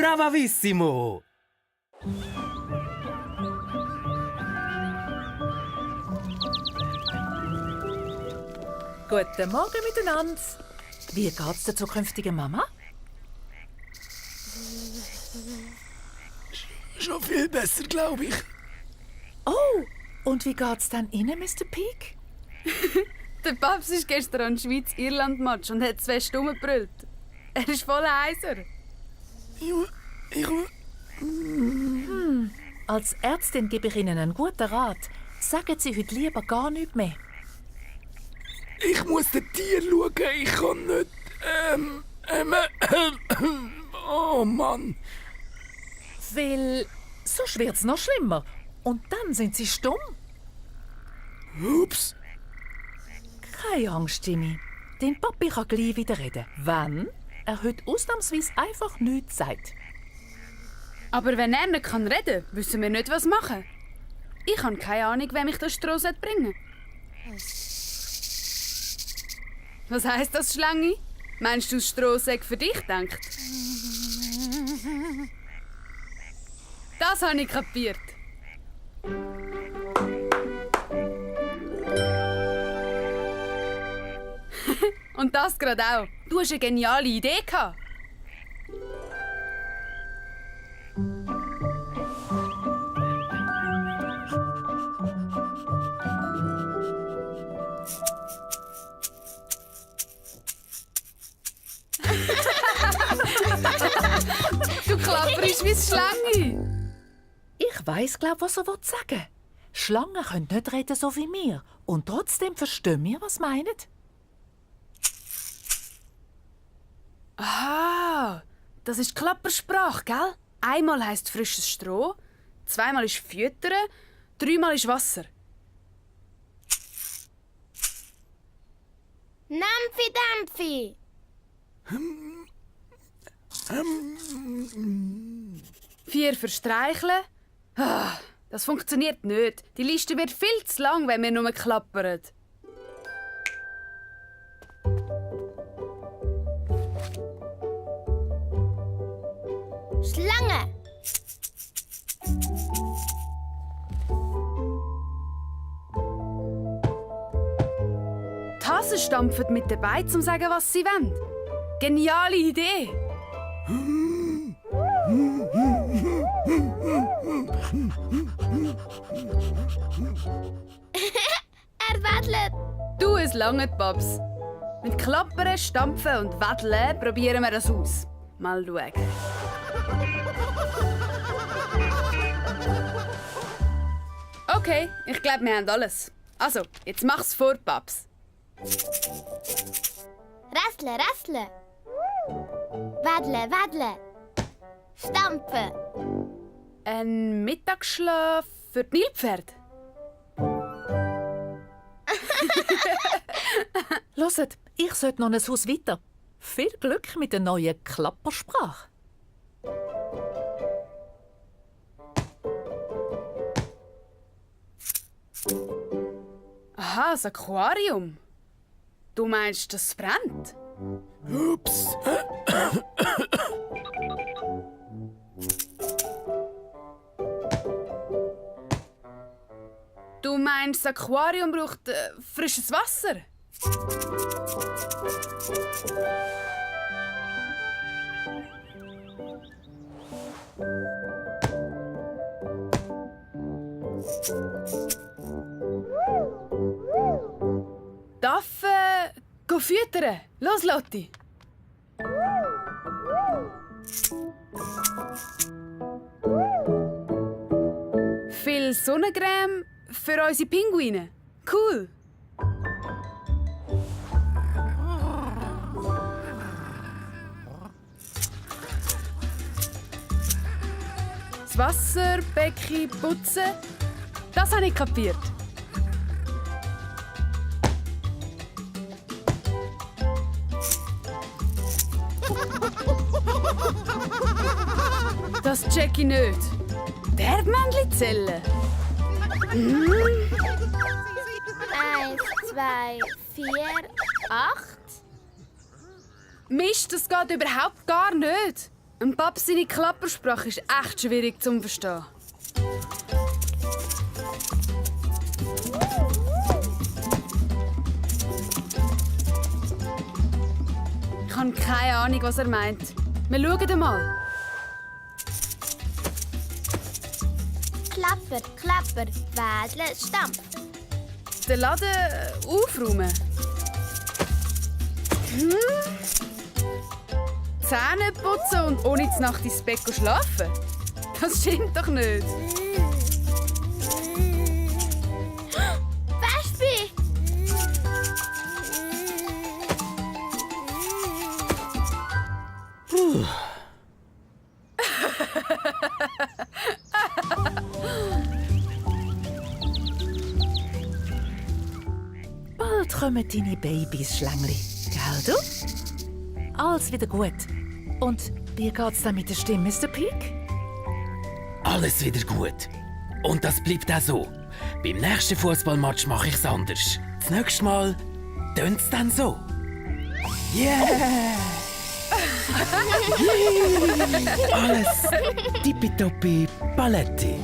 Bravissimo! Guten Morgen miteinander. Wie geht's der zukünftigen Mama? Schon viel besser, glaube ich. Oh, und wie geht's dann Ihnen, Mr. Peak? Der Papst ist gestern an Schweiz-Irland-Match und hat 2 Stunden gebrüllt. Er ist voll heiser. Als Ärztin gebe ich Ihnen einen guten Rat. Sagen Sie heute lieber gar nichts mehr. Ich muss den Tier schauen, ich kann nicht. Oh Mann. Weil sonst wird's noch schlimmer. Und dann sind Sie stumm. Ups. Keine Angst, Jimmy. Dein Papi kann gleich wieder reden. Wenn er heute ausnahmsweise einfach nichts sagt. Aber wenn er nicht reden kann, wissen wir nicht, was machen. Ich habe keine Ahnung, wem ich das Stroh bringen soll. Was heisst das, Schlange? Meinst du, das Stroh sei für dich gedacht? Das habe ich kapiert. Und das gerade auch. Du hast eine geniale Idee gehabt. Du klapperst wie eine Schlange. Ich weiss, was er sagen will. Schlangen können nicht reden so wie wir. Und trotzdem verstehen wir, was meinen. Ah, das ist Klappersprache, gell? Einmal heisst frisches Stroh, zweimal ist Füttern, dreimal ist Wasser. Nampfi Dampfi. 4 für Streicheln. Ah, das funktioniert nicht. Die Liste wird viel zu lang, wenn wir nur klappern. Schlange. Die Hasen stampfen mit dabei, um zu sagen, was sie wollen. Geniale Idee! Er wedelt. Du, es langt, Babs. Mit Klappern, Stampfen und Wedeln probieren wir das aus. Mal schauen. Okay, ich glaube, wir haben alles. Also, jetzt mach's vor, Babs. Rastle, rastle. Wedle, wedle. Stampfen. Ein Mittagsschlaf für die Nilpferde. Hört, ich sollte noch ein Haus weiter. Viel Glück mit der neuen Klappersprache. Aha, das Aquarium. Du meinst, das brennt? Ups. Du meinst, das Aquarium braucht frisches Wasser? Darf go füttern? Los, Lotti! Viel Sonnencreme für unsere Pinguine. Cool! Das Wasserbecken putzen, das habe ich kapiert. Das check ich nicht. Bergmännli-Zellen? 1, 2, 4, 8. Mist, das geht überhaupt gar nicht. Ein Pap seine Klappersprache ist echt schwierig zu verstehen. Ich habe keine Ahnung, was er meint. Wir schauen mal. Klapper, klapper, Wädle, Stampf. Den Laden aufräumen. Zähne putzen und ohne die Nacht ins Bett schlafen? Das stimmt doch nicht. Wespe! Bald kommen deine Babys, Schlängli. Gell, du? Alles wieder gut. Und wie geht's dann mit der Stimme, Mr. Peak? Alles wieder gut. Und das bleibt auch so. Beim nächsten Fußballmatch mache ich's anders. Das nächste Mal tönt's dann so. Yeah! Alles tippitoppi Paletti.